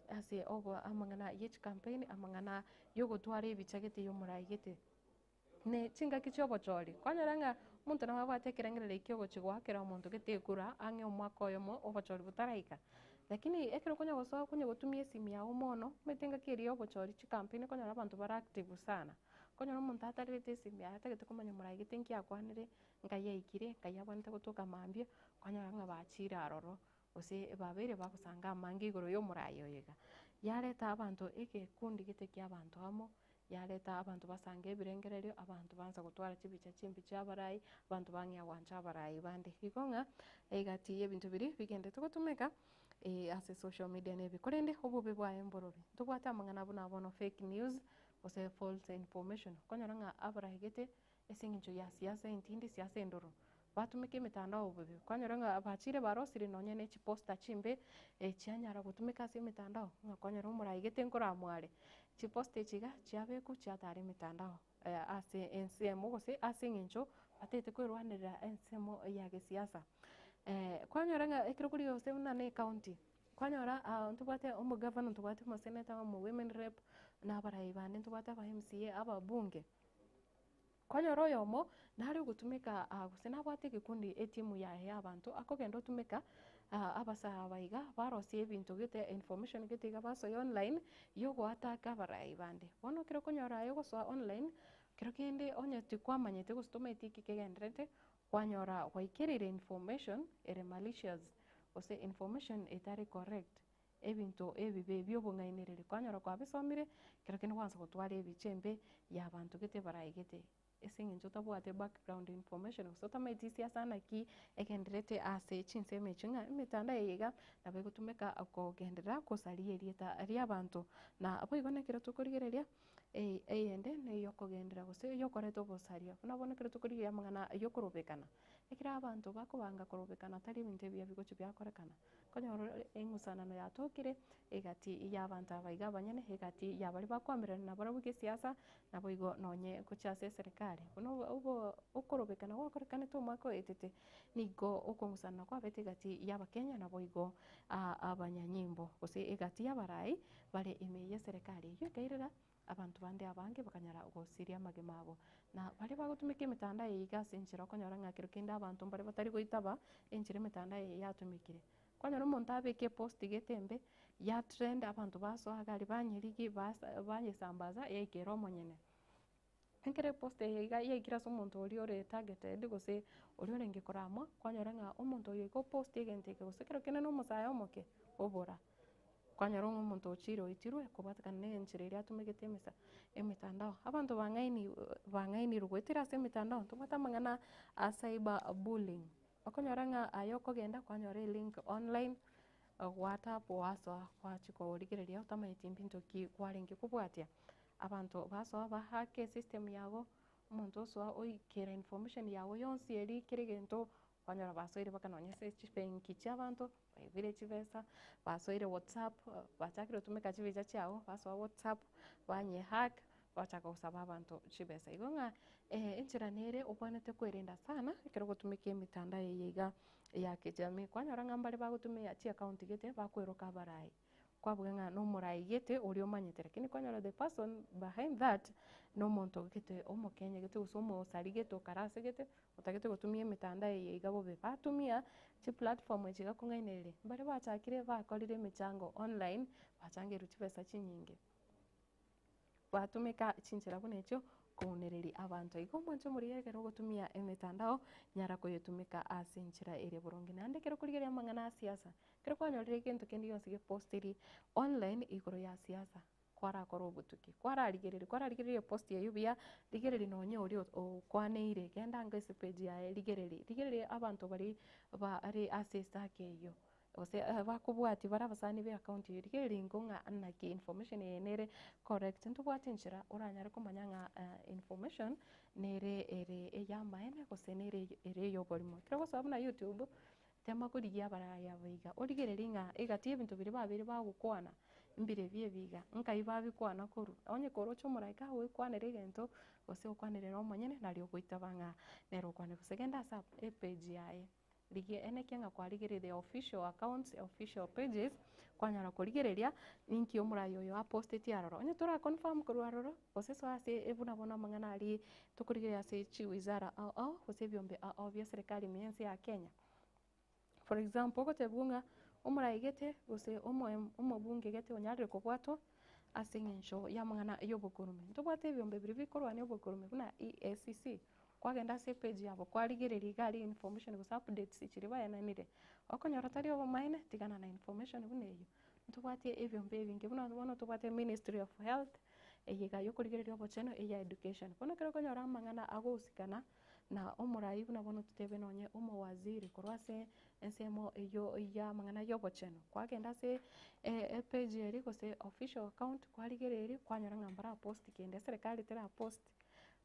ase obo amang'ana ye chicampaign, amang'ana yogotwara ebicha gete ya omorai gete. Ne chingaki chi'obochori, kwanyora ng'a omonto nabo abwate ekerengererio kia ogochia goakera omonto gete ekura ang'e omwaka oyomo obochori botaraika. Lakini ekero okonya gosoa okonya gotumia esimi yago mono, omanyete engaki eria ya obochori chicampaign okonyora abanto bare active sana. Okonyora omonto atarerete esimi yaye atagete komanya morai gete nki akwanire, nkai aikire, nkai abwenerete gotoka mambia, okonyora ng'a bachire aroro, gose babeire bagosanga amange igoro ya omorai oyo iga. Yareta abanto egekundi gete kia abanto amo, Yareta abanto basange ebirengererio, abanto bansa gotwara chibicha chimbe chi'abarai, abanto bang'ea gwancha abarai bande. Igo ng'a egati y'ebinto biria bigendete gotumeka ase social media nebi. Korende obobe bwaye mborobi, ntobwate amang'ana buna bono fake news, gose false information, okonyora ng'a abarai gete ase eng'encho ya siasa entindi, siasa endoro, batumeka emetandao bobe, kwanyora ng'a bachire barosirie nonye ne chiposter chimbe, chianyara gotumeka ase emetandao, ng'a kwanyora omorai gete nkoramware, chiposter echi iga chiabekwa chiatara emetandao ase ensemo gose ase eng'encho batagete kwerwanerera ensemo ya gesiasa. Kwanyora ng'a ekero korigia gose buna na ecounty, kwanyora ntobwate omogavana, ntobwate omosenator, omowomen rep, na abarai bande ntobwate aba MCA, ababunge. Kwanyora oyomo nare ogotumeka gose nabwate egekundi etimu yaye ya abanto akogenda otumeka abasae aba iga barosie ebinto gete information gete iga basoe online yogoataka abarai bande. Bono ekero okonyora aye ogosoa online, kero kende onye tikwamanyete gose tomaeti eki kegendererete, kwanyora gwaikereire information ere malicious gose information etari correct. Ebinto ebibe bi'obong'ainereria kwanyora kwabisomire, ekero kende gwansa gotwara ebicha embe y'abanto gete baraigete ase eng'encho otabwate background information gose otamaeti siasa naki egendererete ase chinsemo echio ng'a emetandao eye iga nabo egotumeka kogenderera kosaria erieta ri'abanto. Na boigo nekero tokorigereria eyende neyokogenderera gose eyokoreta obosaria buna bono ekero tokorigereria amang'ana yokorobekana, ekero abanto bakobanga korobekana tari ebinto ebiya bigochia biakorekana. Konyora eng'usanano yatokire egati y'abanto aba iga abanyene, egati ya baria bakoamererania nabarabwo gesiasa, naboigo nonye gochia ase eserekari. Buna obo okorobekana gwakorekanete omwaka oetete, nigo okong'usanana kwabete egati y'abakenya naboigo abanyanyimbo, gose egati y'abarai bare ime y'eserekari. Eyio ekairera Abanto bande abange bakanyara gosiria amagima abo. Na baria bagotumeka emetandao eye iga ase enchera okonyora ng'a kero kende abanto mbare batari goitaba enchera emetandao eye yatumekire. Kwanyora omonto abeke epost gete embe, ya trend abanto basoa iga aria banyerigia basa banyesambaza yaika ere omonyene. Ekero epost eye iga yaikire ase omonto oria ore targeted gose oria orenge koramwa, kwanyora ng'a omonto oyo iga oposti egento eke gose kero kende na omosae omoke, obora. Kwanyora ng'a omonto ochire oitirwe kobwatekana na enchera eria atumegete emesa emetandao. Abanto bang'aini bang'ainirwe goetera ase emetandao, ntobwate amang'ana a cyber bullying, okonyora ng'a aye okogenda kwanyora elink online, gwatap gwasoa gwachia korigereria otamanyeti mbinto ki kwarenge kobwatia. Abanto basoa ba hack esystem yago, omonto osoa oikera information yago yonsi eria kera egento, kwanyora basoire mpaka nonye ase chibenki chia abanto. Baibire chibesa, basoire whatsapp, bachakire gotumeka chibicha chiago, basoa whatsapp, banye hack, bachaka gosaba abanto chibesa. Igo ng'a enchera nere obwenerete kwerenda sana ekero ogotumeka emitandao eye iga ya kijamii. Kwanyora ng'a mbare bagotumia chiaccount gete bakweroka abarai. Kwabuga ng'a nomorai gete oria omanyete lakini kwanyora the person behind that na omonto gete omokenya gete gose omosari gete okare ase gete otagete gotumia emetandao eye iga bobe. Batumia chiplatform echi iga kong'ainereria, mbare bachakire bakorire emechango online bachangeirwe chibesa chinyinge. Batumeka chinchera buna echio kounereria abanto. Igo omwancho omorigia ekero ogotumia emetandao, nyara koyetumeka ase enchera ere boronge. Naende ekero okorigereria amang'ana a siasa, ekero kwanyorire egento kende gionsi gepostiri online igoro ya siasa, kwarakora obotuki, kwararigereria kwararigereria epost eywo buya, rigereria nonye oria okwaneire, genda ango ase epage yaye rigereria, rigereria abanto baria bare ase esake eywo. Gose bakobwatia bare abasani be account eyio, rigereria ingo ng'a naki information eye nere correct, ntobwate enchera oranyare komanya ng'a information nere ere eyamaene gose nere ere eya oborimo. Ekero ogosoa buna youtube, tema korigia abaraya aba iga, origererie ng'a egati ya ebinto biria babeire bagokwana, mbirebi ebi iga, nkai babikwana korwa, onye koroche omoraika agoekwanera egento, gose okwanera ere omonyene, nario ogoitaba ng'a nere okwanire, gose genda ase epage yaye. Rigia enekia ng'a kwarigereria the official accounts, official pages, kwanyara korigereria ninki omorai oyo aposteti aroro. Onye tora confirm korwa aroro, gose soa ase buna bono amang'ana aria tokorigereria ase chiwizara ao ao, gose ebiombe ao ao bia eserekari ime y'ense ya Kenya. For example, ogotebiwa ng'a omorai gete gose omo omobunge gete onyarire kobwatwa ase eng'encho y'amang'ana y'obokurume. Ntobwate ebiombe biria bikorwania obokurume buna EACC, Kwagenda ase epage yabo kwarigereria iga aria information gose updates chiria baenanire, okonyora tari obomaene tigana na information buna eyio. Ntobwate ebiombe ebinge buna bono ntobwate ministry of health, eye iga yokorigereria obochenu eya education. Bono ekero okonyora amang'ana agohusikana na omorai buna bono totebe nonye omowaziri korwa ase ensemo eyio ya amang'ana ya obochenu, kwagenda ase epage eria gose official account kwarigereria kwanyora ng'a mbarapost kende, eserekari terapost.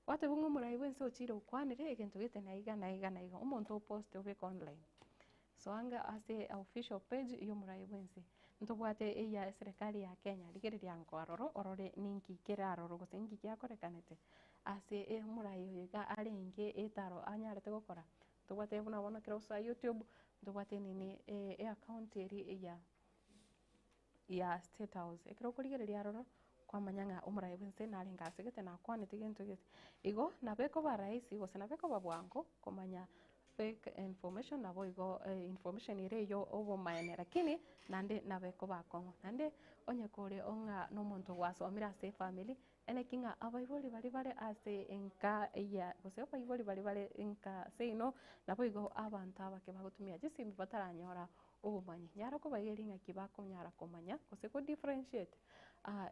Gwatebwa ng'a omorai bwensi ochire okwanire egento gete na iga na iga na iga, omonto oposte obeke online. Soa ange ase official page ya omorai bwensi, ntobwate eya eserekari ya Kenya, rigereria ango aroro orore ninki kere aroro gose ninki giakorekanete ase omorai oyo iga arenge etaro anyarete gokora. Ntobwate buna bono ekero osoa youtube, ntobwate nini eaccount eria eya. ya State House. Ekero okorigereria aroro, kwamanya ng'a omoraia bwense narenge ase gete nakwanete gento gete. Igo nabo ekoba rahisi gose nabo ekoba bwango komanya fake information nabo igo information ere eyo obomaene lakini naende nabo ekoba akong'u. Naende onye kore ng'a na omonto gwasomire ase efamiri, eneki ng'a abaibori baria bare ase enka ya gose abaibori baria bare nka seino, nabo igo abanto abake bagotumia chisimi bataranyora Obomanyi. Nyara kobaigeria ng'aki bakonyara komanya gose ko differentiate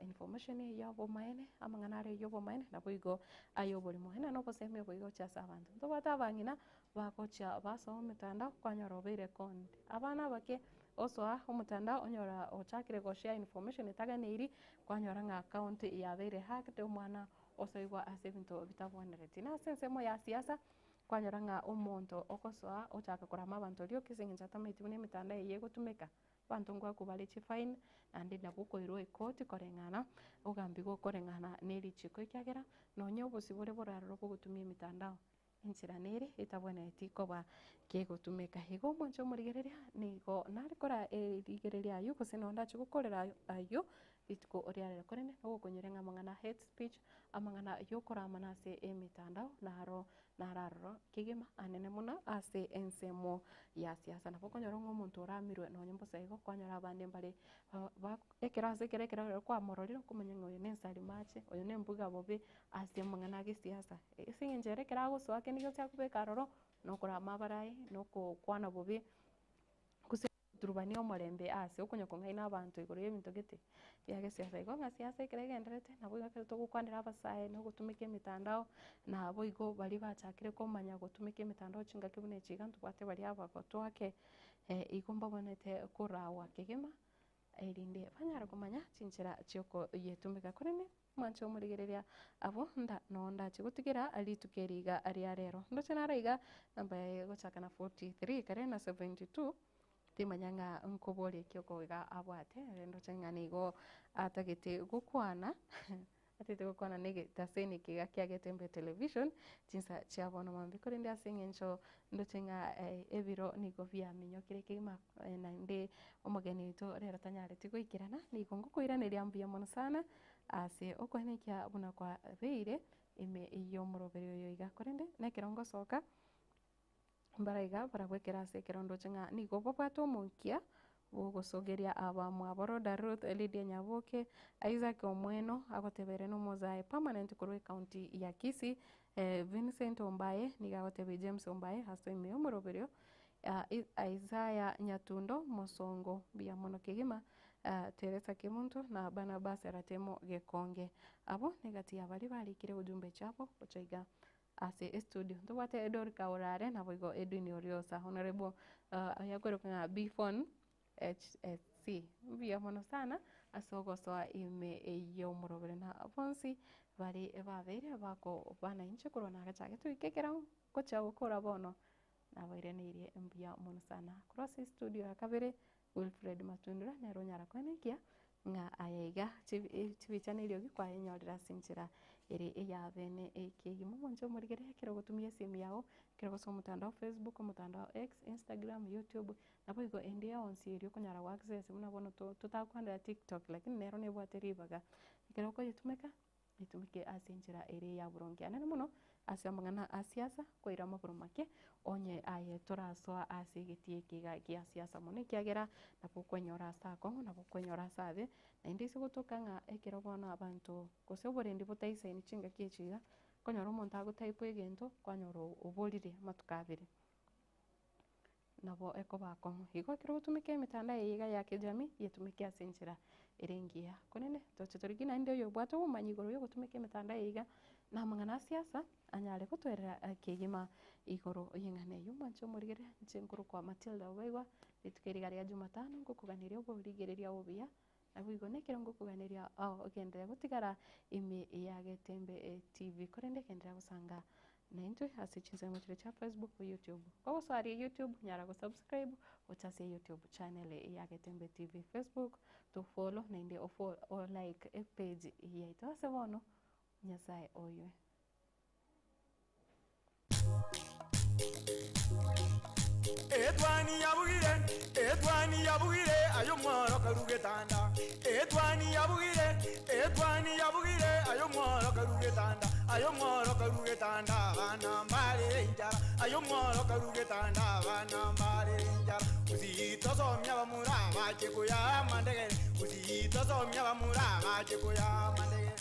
information eye y'obomaene, amang'ana are y'obomaene naboigo ay'oborimo. Ena nobosemia oboigo gochia ase abanto. Ntobwate abang'ina bagochia basoa omotandao kwanyora obeire conned. Abana abake osoa omotandao onyora ochakire go share information etaganeiri kwanyora ng'a account yabeire hacked omwana osoigwa ase ebinto bitabwenereti. Na ase ensemo ya siasa. Kwanyora ng'a omonto ogosoa ochaka korama abanto rioka ase eng'encho atamanyeti buna emetandao eye egotumeka, abanto ngoakwa bare chifine, naende nabo okoirwa ekoti koreng'ana, ogambigwe koreng'ana na erichiko ekiagera, nonye obosibore bore aroro bogotumia emetandao, enchera nere etabwenereti koba kegotumeka. Igo omwancho omorigereria nigo nare kora erigereria aywo gose nonye ndache gokorera aywo. Rituko riarero korende nogokonyora ng'a amang'ana a hate speech, amang'ana y'okoramana ase emetandao naro naro aroro kegima anene mono ase ensemo ya siasa. Nabo okonyora ng'a omonto oramirwe nonye mbosa igo kwanyora abande mbare ba ekero ase ekero ekero ekero kwamororire okomanya ng'a oyo nensari mache, oyo nembuga bobe ase amang'ana a gesiasa. Ase eng'encho ere ekero agosoa kende gionsi akobeka aroro, nokorama abarayi, nokokwana bobe gose. Turubanie omorembe ase okonya kong'aina abanto igoro y'ebinto gete bia gesiasa. Igo ng'a siasa ekero egendererete, nabo igo ekero togokwanera abasae na ogotumeka emetandao, nabo igo baria bachakire komanya gotumeka emetandao chingaki buna echi iga ntobwate baria abagotu ake, igo mbabwenerete korawa kegima, erinde banyare komanya chinchera chiokoyetumeka. Korende mwanche omorigereria abwo nda noo ndache gotigera rituko eri iga ria rero. Ndoche naro iga namba yaye egochaka na 43 kare na 72 timanya ng'a nkoboria ki oko iga abwate ere ndoche ng'a nigo atagete gokwana. Atete gokwana na egetaseni eke iga kia Getembe Television chinsa chia bono mambia korende ase eng'encho ndoche ng'a ebiro nigo biaminyokire kegima naende omogeni oito rero tanyareti goikerana nigo ngokoiraneria mbuya mono sana ase okoenekia buna kwabeire ime y'omoroberi oyo iga. Korende nekero ngosoka mbara iga barabwo ekero ase ekero ndoche ng'a nigo babwate omokia bw'ogosogeria abamwabo Rhoda Ruth, Lydia Nyaboke, Isaac Omweno agoteba ere nomozae permanent korwa ecounty ya Kisii, Vincent Ombaye nigo agotebia James Ombaye ase ime y'omoroberio, Isaiah Nyatundo Mosongo mbuya mono kegima, Teresa Kemunto na Barnabas Ratemo Gekonge. Abwo negati ya baria barikire ujumbe chiabo gocha iga ase estudio. Ntobwate Dorika orare naboigo Edwin Oriosa Honorable oyakweroka ng'a Bfon HSC. Mbuya mono sana ase ogosoa ime y'omorobere na bonsi bari babeire bakobana inche korwa nagachagete goika ekero ngochia gokora bono nabairaneire mbuya mono sana. Korwa ase estudio ya kabere Wilfred Matundura nere onyara koenekia ng'a aya iga chibicha na eriogi kwayenyorire ase enchera ere eyabene ekegima. Omonche omorigereria ekero ogotumia esimu yago, ekero gose omotandao Facebook, omotandao X, Instagram, YouTube, naboigo ende yonsi eria okonyara go access buna bono totakwanera TikTok lakini nero nebwate ribaga. Ekero okoyetumeka. Etumeke ase enchera ere ya boronge anene mono ase amang'ana a siasa, koira amagoro make, onye aye torasoa ase egetii eke iga gia siasa mono ekiagera nabo okwenyora ase akong'u, nabo okwenyora ase abe, naende ase gotoka ng'a ekero bono abanto gose oborendi botaisaini chingaki echi iga, okonyora omonto agotype egento, kwanyora oborire amatuko abere. Nabo ekoba akong'u. Igo ekero ogotumeka emetandao eye iga ya kijamii, yetumeke ase enchera ere engiya. Korende toche torigie naende oyobwate obomanyi igoro ya ogotumeka emetandao eye iga, na amang'ana a siasa, anyare gotoerera kegima igoro y'eng'ana eywo. Mwanche omorigereria, inche nkorokwa Matilda Obaigwa, rituko eri iga ria jumatano, ngokoganeria oborigereria obuya, naboigo nekero ngokoganeria ogenderere gotigara ime ya Getembe TV. Korende genderera gosanga Naintwe ase chinsemo chiria chia Facebook, YouTube. Kogosoa aria YouTube, nyara go subscribe gocha ase YouTube channel ya Getembe TV, Facebook to follow naende o like epage yaito ase bono Nyasaye oywe. Etwani yabugire, etwani yabugire, aye omworo karu getanda. Etwani yabugire, etwani yabugire, aye omworo karu getanda. Aye omworo karu getanda, abana mbarere enchara. Aye omworo karu getanda, abana mbarere enchara. Gusii tosomia abamura abache koya amandegere. Gusii tosomia abamura abache koya amandegere.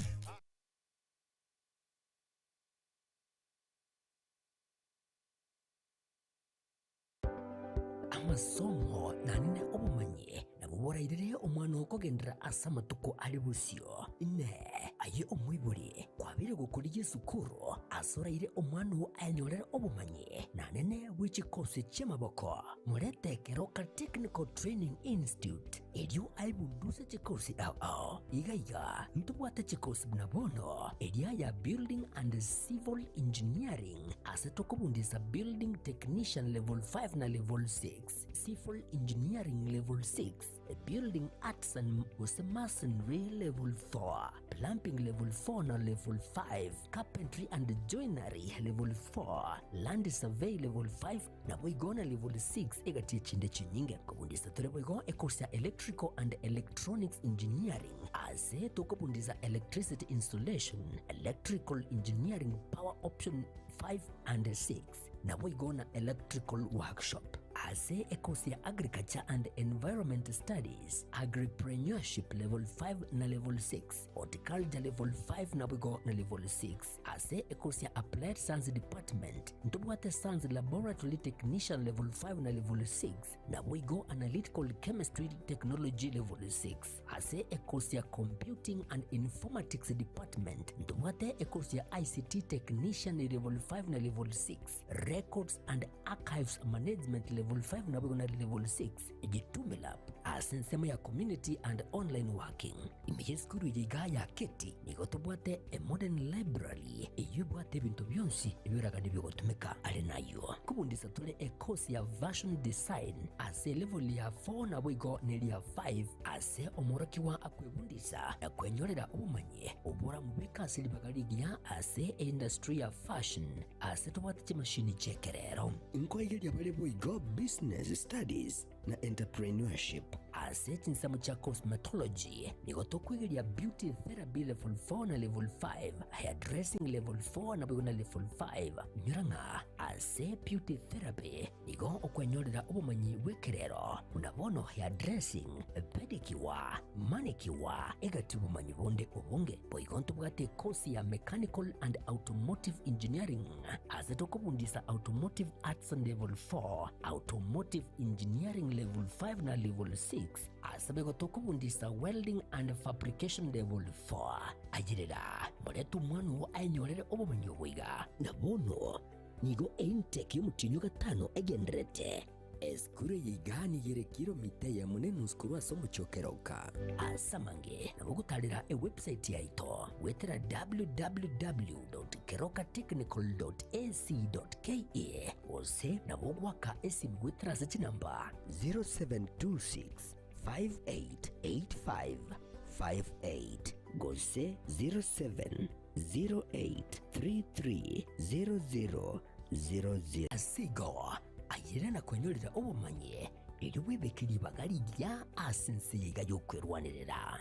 Amasomo naende obomanyi nabwo borairere omwana oo kogenderera ase amatuko are bosio. Inee! Aye omoibori, kwabeire gokorigia esukuru ase oraire omwana oo ayenyorere obomanyi naende bwe chikosi chi'amaboko? Morete Keroka Technical Training Institute erio aebunduse chikosi ao ao. Iga iga ntobwate chikosi buna bono eria ya Building and Civil Engineering ase tokobundisa Building Technician Level 5 na Level 6, Civil Engineering Level 6, Building Arts and gose Masonry Level 4, Plumbing Level 4 na Level 5, Carpentry and Joinery Level 4, Land Survey Level 5, Naboigo na level 6 egati echinde chinyinge. Kobundisa tore boigo ecourse ya Electrical and Electronics Engineering ase tokobundisa Electricity Installation, Electrical Engineering Power Option 5 and 6 naboigo na Electrical Workshop. Ase ecourse ya Agriculture and Environment Studies, Agripreneurship level 5 na level 6, Horticulture level 5 naboigo na level 6. Ase ecourse ya Applied Science Department, ntobwate Science Laboratory Technician level 5 na level 6, naboigo Analytical Chemistry Technology level 6. Ase ecourse ya Computing and Informatics Department, ntobwate ecourse ya ICT Technician level 5 na level 6, Records and Archives Management level. level 5 naboigo na level 6 Jitume Lab ase ensemo ya Community and Online Working. Ime y'esukuru eye igaa ya Keti nigo tobwate a modern library eyio ebwate ebinto bionsi ebioragani biogotumeka. Are nayio kobundisa tore e course ya Fashion Design ase elevel ya 4 naboigo neria 5 ase omworokigwa akwebundisa na kwenyorera obomanyi oboramobeke ase ribaga rigiya ase eindustry ya fashion ase tobwate chimashini chi'ekerero. Nkoigeria bare boigo Business Studies na Entrepreneurship. Ase chinsemo chia cosmetology nigo tokwegeria Beauty Therapy level 4 na level 5, Hairdressing level 4 naboigo na level 5. Inyora ng'a ase Beauty Therapy nigo okwenyorera obomanyi bw'ekerero buna bono hairdressing, pedicure, manicure, egati obomanyi bonde obonge. Boigo ntobwate ekosi ya Mechanical and Automotive Engineering ase tokobundisa Automotive Arts level 4, Automotive Engineering level 5 na level 6, ase boigo tokobundisa Welding and Fabrication level 4. Ayerera, morete omwana oo aenyorere obomanyi obo iga. Na bono nigo eintake y'omotienyi o gatano egendererete. Esukuru eye iga nigo ere kilomita eyemo na enusu korwa ase omochie o Keroka. Ase amange nabo ogotarera ewebsite yaito goetera www.kerokatechnical.ac.ke gose nabo ogoaka esimi goetera ase chinamba 0726 5885 58 gose 0708 330000. Ase igo, ayerera na kwenyorera obomanyi, erio bwebeke ribaga rigiya ase ense eye iga y'okwerwanerera.